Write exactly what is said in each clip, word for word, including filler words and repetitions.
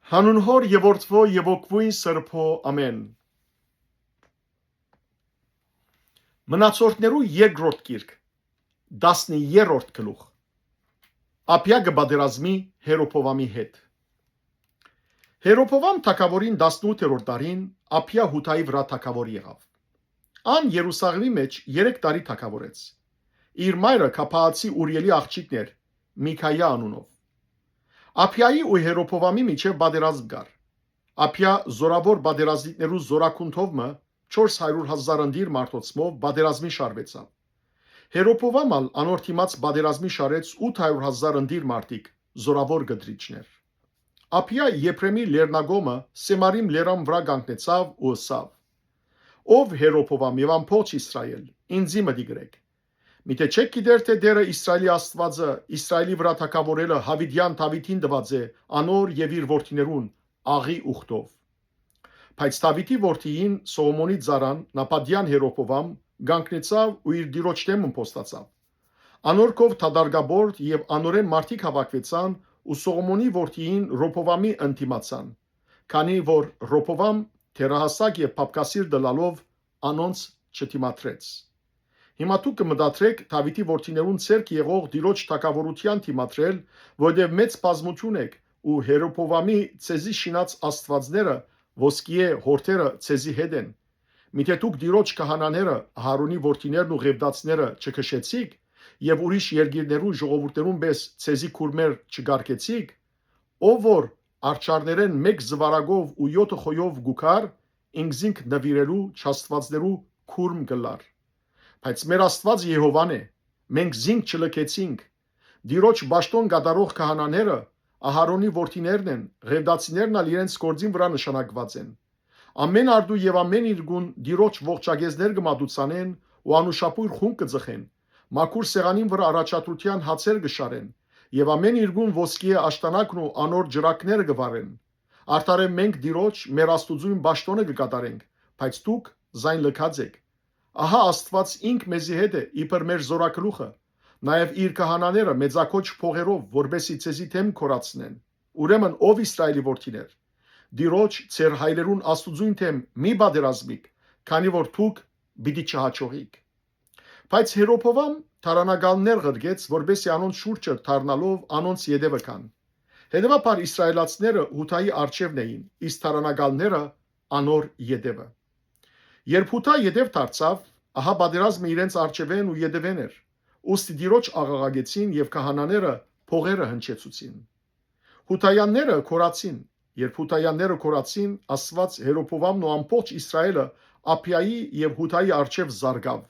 Հանուն Հօր եւ Որդւոյ եւ Հոգւոյն Սրբոյ, ամէն։ Մնացորդներու երկրորդ գիրք, տասներորդ գլուխ։ Աբիա կը պատերազմի Հերոբովամի հետ։ Հերոբովամ թագաւորին տասնութերորդ տարին Աբիա Յուդայի վրայ թագաւոր եղաւ։ Ան Երուսաղէմի մէջ երեք տարի թագաւորեց։ Իր մայրը Քաբաացի Ուրիելի աղջիկն էր, Միքայա անունով։ Աբիայի ու Հերոբովամի միջեւ պատերազմ կար։ Աբիա զօրաւոր պատերազմիկներու զօրագունդով մը, չորս հարիւր հազար ընտիր մարդոցմով պատերազմի շարուեցաւ։ Հերոբովամ ալ անոր դիմաց պատերազմի շարեց ութ հարիւր հազար ընտիր մարդիկ, զօրաւոր կտրիչներ։ Աբիա Եփրեմի լեռնակողմը Սեմարիմ լերան վրայ կանգնեցաւ ու ըսաւ. «Ով Հերոբովամ եւ ամբողջ Իսրայէլ, ինծի մտիկ ըրէք։ Միթէ չէք գիտեր թէ Տէրը Իսրայէլի Աստուածը Իսրայէլի վրայ թագաւորելը Յաւիտեան Դաւիթին տուած է, անոր եւ իր որդիներուն, աղի ուխտով»։ Բայց Դաւիթի որդիին Սողոմոնի ծառան Նապատեան Հերոբովամ կանգնեցաւ ու իր տիրոջ դէմ ըմբոստացաւ։ Անոր քով դատարկաբորդ եւ անորէն մարդիկ հաւաքուեցան ու Սողոմոնի որդիին Ռոբովամի ընդդիմացան, քանի որ Ռոբովամ դեռահասակ եւ փափկասիրտ ըլլալով անոնց չդիմադրեց։ Հիմա դուք կը մտադրէք Դաւիթի որդիներուն ձեռք եղող տիրոջ թագաւորութեան դիմադրել, որովհետեւ մեծ բազմութիւն էք ու Հերոբովամի ձեզի շինած աստուածները, ոսկիէ յորդերը ձեզի հետ են։ Միթէ դուք տիրոջ քահանաները, Ահարոնի որդիներն ու ղեւտացիները չքշեցիք եւ ուրիշ երկիրներու ժողովուրդներուն պէս ձեզի քուրմեր չկարկեցիք, ով որ արջառներէն մէկ զուարակով ու եօթը խոյով կու գար, ինքզինք նուիրելու չաստուածներու քուրմ կ'ըլլար։ Բայց մեր Աստուած Եհովան է, մենք զինք չլքեցինք։ Տիրոջ պաշտօն կատարող քահանաները Ահարոնի որդիներն են, ղեւտացիներն ալ իրենց գործին վրայ նշանակուած են։ Ամէն արդու եւ ամէն իրկուն Տիրոջ ողջակեզներ կը մատուցանեն ու անուշաբոյր խունկ կը ծխեն, մաքուր սեղանին վրայ առաջադրութեան հացեր կը շարեն եւ ամէն իրկուն ոսկիէ աշտանակն ու անոր ջրակները կը վառեն։ Արդարեւ մենք Տիրոջ, մեր Աստուծոյն պաշտօնը կը կատարենք, բայց դուք զայն լքած էք։ Ահա Աստուած ինք մեզի հետ է, իբր մեր զօրագլուխը, նաեւ իր քահանաները մեծակոչ փողերով, որպէսզի ձեզի դէմ կորացնեն։ Ուրեմն, ով Իսրայէլի որդիներ, Տիրոջ, ձեր հայրերուն Աստուծոյն դէմ մի պատերազմիք, քանի որ դուք պիտի չհաջողիք։ Բայց Հերոբովամ դարանակալներ ղրկեց, որպէսզի անոնց շուրջը դառնալով անոնց ետեւը գան։ Հետեւաբար իսրայէլացիները Յուդայի առջեւն էին, իսկ դարանակալները անոր ետեւը։ Երբ Յուդա ետեւ դարձաւ, ահա պատերազմը իրենց առջեւէն ու ետեւէն էր, ուստի Տիրոջ աղաղակեցին եւ քահանաները փողերը հնչեցուցին։ Յուդայանները կորացին։ Երբ Յուդայանները կորացին, Աստուած Հերոբովամն ու ամբողջ Իսրայէլը Աբիայի եւ Յուդայի առջեւ զարկաւ։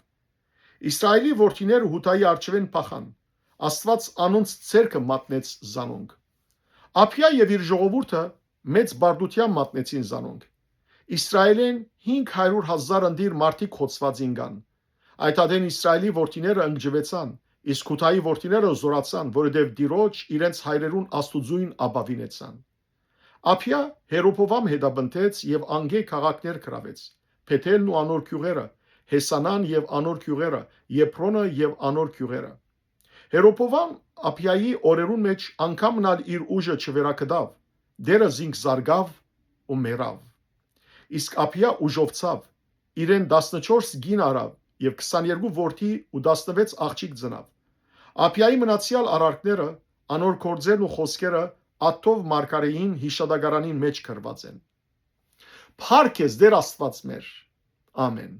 Իսրայէլի որդիները Յուդայի առջեւէն փախան։ Աստուած անոնց ձեռքը մատնեց զանոնք։ Աբիա եւ իր ժողովուրդը մեծ բարդութեան մատնեցին զանոնք։ Իսրայէլէն հինգ հարիւր հազար ընտիր մարդիկ խոցուած ինկան։ Այդ ատեն Իսրայէլի որդիները ընկճուեցան, իսկ Յուդայի որդիները զօրացան, որովհետեւ Տիրոջ իրենց հայրերուն Աստուծոյն ապաւինեցան։ Աբիա Հերոբովամ հետապնդեց եւ անկէ քաղաքներ գրաւեց. Փեթելն ու անոր գիւղերը, Հեսանան եւ անոր գիւղերը, Եփրոնը եւ անոր գիւղերը։ Հերոբովամ Աբիայի օրերուն մէջ անգամ մըն ալ իր ուժը չվերագտաւ, Տէրը զինք զարկաւ ու մեռաւ։ Իսկ Աբիա ուժովցաւ, իրեն տասնչորս կին առաւ եւ քսաներկու որդի ու տասնվեց աղջիկ ծնաւ։ Աբիայի մնացեալ արարքները, անոր գործերն ու խօսքերը Աթթով մարգարէին յիշատակարանին մէջ գրուած են։ Փառք քեզ, Տէր Աստուած մեր։ Ամէն։